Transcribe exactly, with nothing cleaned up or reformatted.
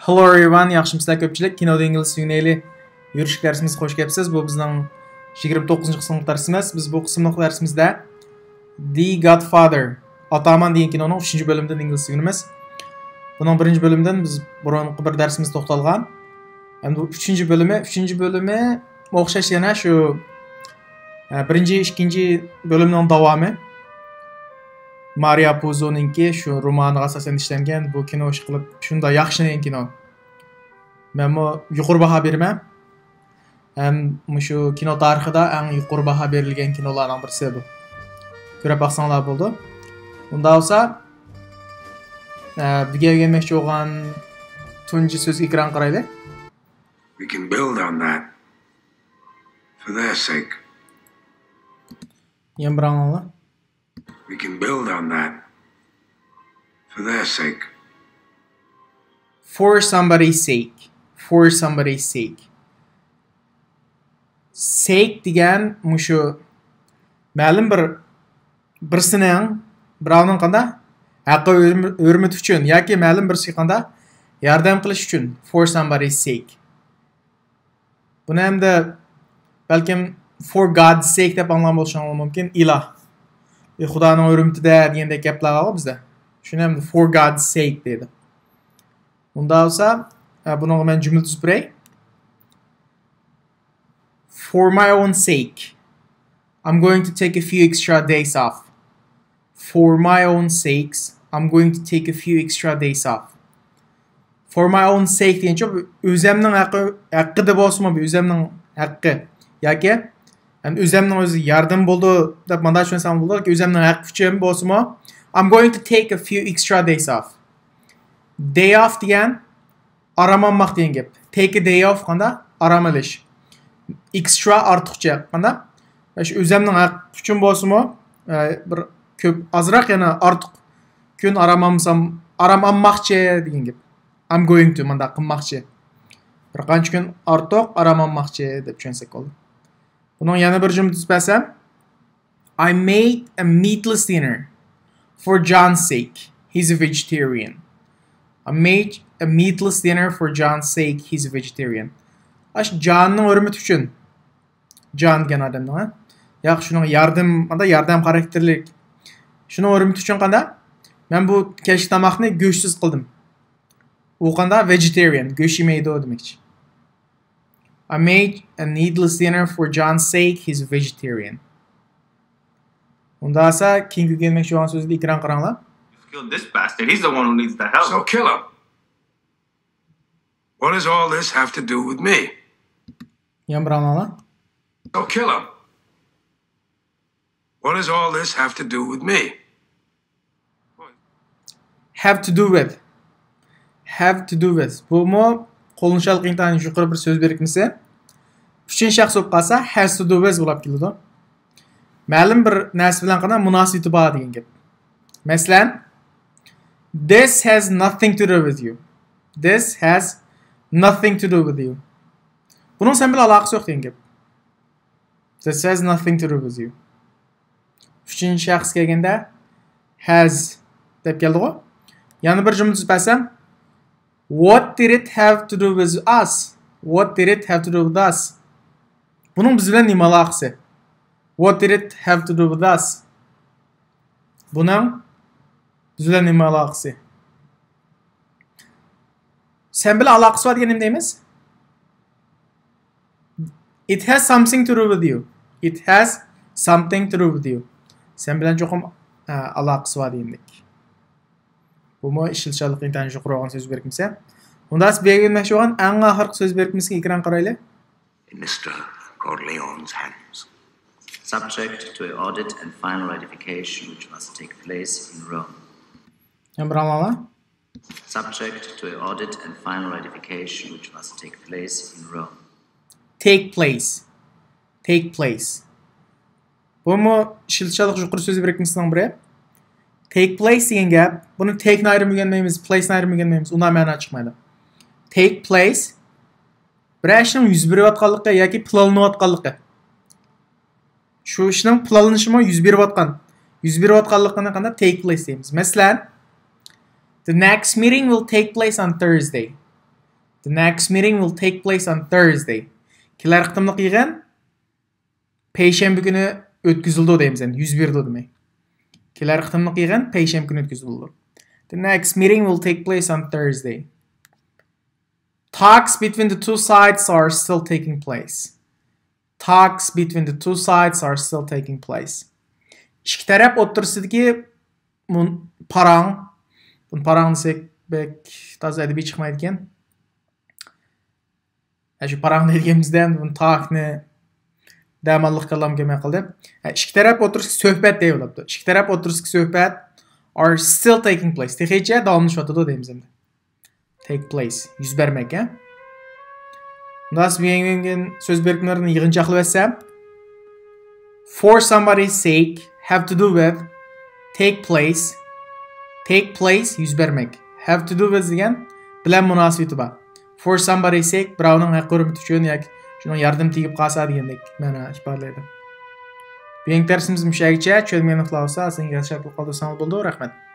Hello everyone، ياخشىمۇسىلەر كۆپچىلىك؟ كىنودا ئىنگلىزچە ئۆگىنەيلى يۈرۈشلۈك دەرسىمىزگە خوش كەپسىز. بۇ بىزنىڭ يىگىرمە توققۇزىنچى قىسىملىق دەرسىمىز. بىز بۇ قىسىملىق دەرسىمىزدە The Godfather، ئاتامان دېگەن كىنونىڭ ئۈچىنچى بۆلۈمىدىن ئىنگلىزچە ئۆگىنىمىز. بۇنىڭ بىرىنچى بۆلۈمىدىن بىز بۇرۇنقى بىر دەرسىمىز توختالغان. ئەمدى بۇ ئۈچىنچى بۆلۈمى، ئۈچىنچى بۆلۈمى ئوخشاش يەنە شۇ، ئە، بىرىنچى، ئىككىنچى بۆلۈمنىڭ داۋامى. مارىيا پۇزونىڭكى شۇ رومانىغا ئاساسەن ئىشلەنگەن بۇ كىنو ئىشقىلىپ شۇنداق ياخشىلىنغان كىنو. مەنمۇ يۇقىرى باھا بېرىمەن. ھەم مۇشۇ كىنو تارىخىدا ئەڭ يۇقىرى باھا بېرىلگەن كىنولارنىڭ بىرسى بۇ. كۆرۈپ باقساڭلار بولىدۇ. ئۇنداق بولسا، ئە، بۈگۈن ئۆگەنمەكچى بولغان تۇنجى سۆزگە ئېكران قارايلى. We can build on that. For their sake. يەنە بىر ئاڭلاڭلار. We can build on that. For their sake. For somebody's sake. For somebody's sake. Sake دېگەن مۇشۇ مەلۇم بىر، بىرسىنىڭ، بىراۋنىڭ قانداق ھەققى، ھۆرمىتى ئۈچۈن ياكى مەلۇم بىرسىگە قانداق ياردەم قىلىش ئۈچۈن. For somebody's sake. بۇنى ئەمدى بەلكىم for God's sake دەپ ئاڭلىغان بولۇشۇڭلار مۇمكىن. ئىلاھ، ئى، خۇدانىڭ ھۆرمىتىدە دېگەندەك گەپلەر بارغۇ بىزدە. شۇنى ئەمدى for God's sake دەيدۇ. ئۇنداق بولسا، ئە، بۇنىڭغا مەن جۈملە تۈزۈپ بېرەي. For my own sake, I'm going to take a few extra days off. For my own sakes, I'm going to take a few extra days off. For my own sake دېگەنچە ئۆزەمنىڭ ھەققى، ھەققىدە بولسىمۇ، ئۆزەمنىڭ ھەققى ياكى، يەنى ئۆزەمنىڭ ئۆزى ياردىمى بولىدۇ دەپ مانداق چۈشەنسەڭ بولىدۇ. ياكى ئۆزەمنىڭ ھەققى ئۈچۈن بولسىمۇ، I'm going to take a few extra days off. Day off دېگەن ئارام ئالماق دېگەن گەپ. Take a day off قانداق؟ ئارام ئېلىش. Extra ئارتۇقچە قانداق؟ شۇ ئۆزەمنىڭ ھەققى ئۈچۈن بولسىمۇ، ئە، بىر كۆپ، ئازراق يەنە ئارتۇق كۈن ئارام ئالمىسام، ئارام ئالماقچى دېگەن گەپ. I'm going to مانداق قىلماقچى. بىر قانچە كۈن ئارتۇق ئارام ئالماقچى دەپ چۈشەنسەك بولىدۇ. بۇنىڭ يەنە بىر جۈملە تۈزۈپ بەرسەم، I made a meatless dinner for John's sake. He's a vegetarian. I made a meatless dinner for John's sake. He's a vegetarian. ئاشۇ جاننىڭ ھۆرمىتى ئۈچۈن. جان دېگەن ئادەمنىڭ، ھە؟ ياق، شۇنىڭ ياردەم، مانداق ياردەم خاراكتېرلىك. شۇنىڭ ھۆرمىتى ئۈچۈن قانداق؟ مەن بۇ كەچلىك تاماقنى گۆشسىز قىلدىم. ئۇ قانداق؟ Vegetarian، گۆش يېمەيدۇ دېمەكچى. I made a meatless dinner for John's sake, he's a vegetarian. ئۇنداق بولسا، كېيىنكى ئۆگەنمەكچى بولغان سۆزنى ئېكران قاراڭلار. Kill this bastard. He's the one who needs the help. So kill him. What does all this have to do with me? يەنە بىر ئاڭلاڭلار. So kill him. What does all this have to do with me? Have to do with. Have to do with. بۇمۇ قوللىنىشلىق ئىنتايىن يۇقىرى بىر سۆز بىرىكمىسى. ئۈچىنچى شەخس بولۇپ قالسا، has to do with بولۇپ كېلىدۇ. مەلۇم بىر نەرسە بىلەن قانداق مۇناسىۋىتى بار دېگەن گەپ. مەسىلەن، This has nothing to do with you. This has nothing to do with you. بۇنىڭ سەن بىلەن ئالاقىسى يوق دېگەن گەپ. This has nothing to do with you. ئۈچىنچى شەخس كەلگەندە has دەپ كەلدىغۇ. يەنە بىر جۈملە تۈزۈپ بەرسەم، What did it have to do with us? What did it have to do with us? بۇنىڭ بىز بىلەن نېمە ئالاقىسى؟ What did it have to do with us? بۇنىڭ بىز بىلەن نېمە ئالاقىسى؟ سەن بىلەن ئالاقىسى بار دېگەن نېمە دەيمىز؟ It has something to do with you. It has something to do with you. سەن بىلەن چوقۇم، ئە، ئالاقىسى بار دېگەندەك. بۇمۇ ئىشلىتىشچانلىقى ئىنتايىن يۇقىرى بولغان سۆز بىرىكمىسى. ئۇنداق بىز بىلگەنمەكچى بولغان ئەڭ ئاخىرقى سۆز بىرىكمىسىگە ئېكران قارايلى. In Mister Corleone's hands. Subject to an audit and final ratification which must take place in Rome. يەنە بىر ئاڭلاڭلار. Subject to an audit and final ratification which must take place in Rome. Take place. Take place. بۇمۇ ئىشلىتىشچانلىق يۇقىرى سۆز بىرىكمىسىنىڭ بىرى. Take place دېگەن گەپ، بۇنى take نى ئايرىم ئۆگەنمەيمىز، place نى ئايرىم ئۆگەنمەيمىز، ئۇنداق مەنا چىقمايدۇ. Take place، بىرەر ئىشنىڭ يۈز بېرىۋاتقانلىقى ياكى پىلانلىنىۋاتقانلىقى. شۇ ئىشنىڭ پىلانلىنىشىمۇ يۈز بېرىۋاتقان. يۈز بېرىۋاتقانلىقىنى قانداق؟ Take place دەيمىز. مەسىلەن، The next meeting will take place on Thursday. The next meeting will take place on Thursday. كېلەر قېتىملىق يىغىن پەيشەنبە كۈنى ئۆتكۈزۈلىدۇ دەيمىز، يەنى يۈز بېرىدۇ دېمەك. كېلەر قېتىملىق يىغىن پەيشەنبە كۈنى ئۆتكۈزۈلىدۇ. The next meeting will take place on Thursday. Talks between the two sides are still taking place. Talks between the two sides are still taking place. ئىككى تەرەپ ئوتتۇرىسىدىكى مۇن-، پاراڭ. بۇنى پاراڭ دېسەك بەك تازا ئەدەبىي چىقمايدىكەن. ھە، شۇ پاراڭ دەيدىغىنىمىزدە بۇنى تاكنى دەماللىق كاللام كەلمەي قالدى. ھە، ئىككى تەرەپ ئوتتۇرىسىدىكى سۆھبەت دەيۋالاپتۇ. ئىككى تەرەپ ئوتتۇرىسىدىكى سۆھبەت are still taking place. تېخىچە داۋاملىشىۋاتىدۇ دەيمىز ئەمدى. Take place. يۈز بەرمەك، ھە؟ مۇنداق بۈگۈنكى سۆز بىرىكمىلىرىنى يىغىنچاقلاپ ئۆتسەم. For somebody's sake, have to do with, take place. Take place، يۈز بەرمەك. Have to do with دېگەن بىلەن مۇناسىۋىتى بار. For somebody's sake، بىراۋنىڭ ھەق ھۆرمىتى ئۈچۈن ياكى شۇنىڭ ياردىمى تېگىپ قالسا دېگەندەك مەنا ئىپادىلەيدۇ. بۈگۈنكى دەرسىمىز مۇشۇ يەرگىچە. چۈشەنمىگەن نۇقتىلار بولسا ئاستىدىن يازىپ قالدۇرساڭلار بولىدۇ. رەھمەت.